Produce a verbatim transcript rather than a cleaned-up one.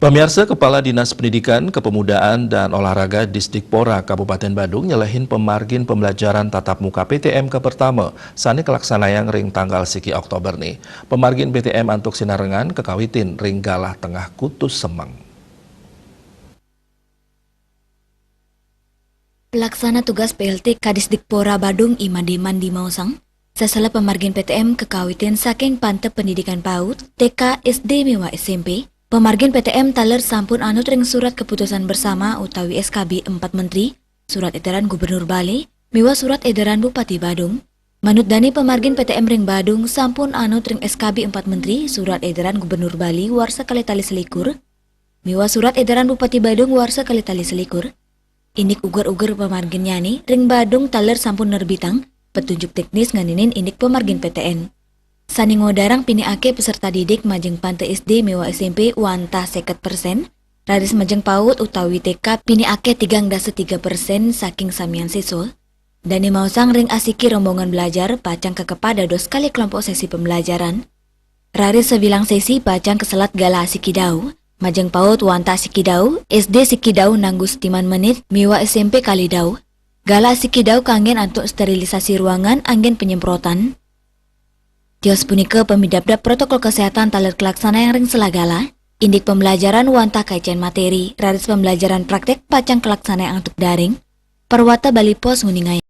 Pemirsa, Kepala Dinas Pendidikan, Kepemudaan, dan Olahraga Disdikpora Kabupaten Badung nyelehin pemargin pembelajaran tatap muka P T M ke pertama, sane kelaksanayang ring tanggal siki Oktober ni. Pemargin P T M antuk sinarengan kekawitin ring galah tengah kutus semeng. Pelaksana tugas P L T Kadisdikpora Badung Imade Mandi maosang, sasela pemargin P T M kekawitin saking pantep pendidikan paut, T K, S D miwah S M P. Pemargin P T M taler sampun anut ring surat keputusan bersama utawi S K B empat menteri, surat edaran Gubernur Bali, miwah surat edaran Bupati Badung. Manut dane pemargin P T M ring Badung sampun anut ring S K B empat menteri, surat edaran Gubernur Bali warsa kalih tali selikur, miwah surat edaran Bupati Badung warsa kalih tali selikur. Indik uger-uger pemarginnyane ring Badung taler sampun nerbitang petunjuk teknis nganinin indik pemargin P T M. Sane ngodarang pinakake peserta didik majeng pantep S D miwah S M P wantah seket persen, raris majeng paut utawi T K pinakake tigang dasa tiga persen saking samian siswa. Dane maosang ring asiki rombongan belajar pacang kakepadah dados kalih kelompok sesi pembelajaran. Raris sabilang sesi pacang kaselat galah asiki dau, majeng paut wantah asiki dau, S D siki dau nanggu setiman menit miwah S M P kalih dau. Galah asiki dau kanggen antuk sterilisasi ruangan anggen penyemprotan. Tios punika pamidabdab protokol kesehatan taler kalaksanayang ring sela galah, indik pembelajaran wantah kaicen materi, raris pembelajaran praktek pacang kalaksanayang antuk daring. Perwata Bali Post nguningayang.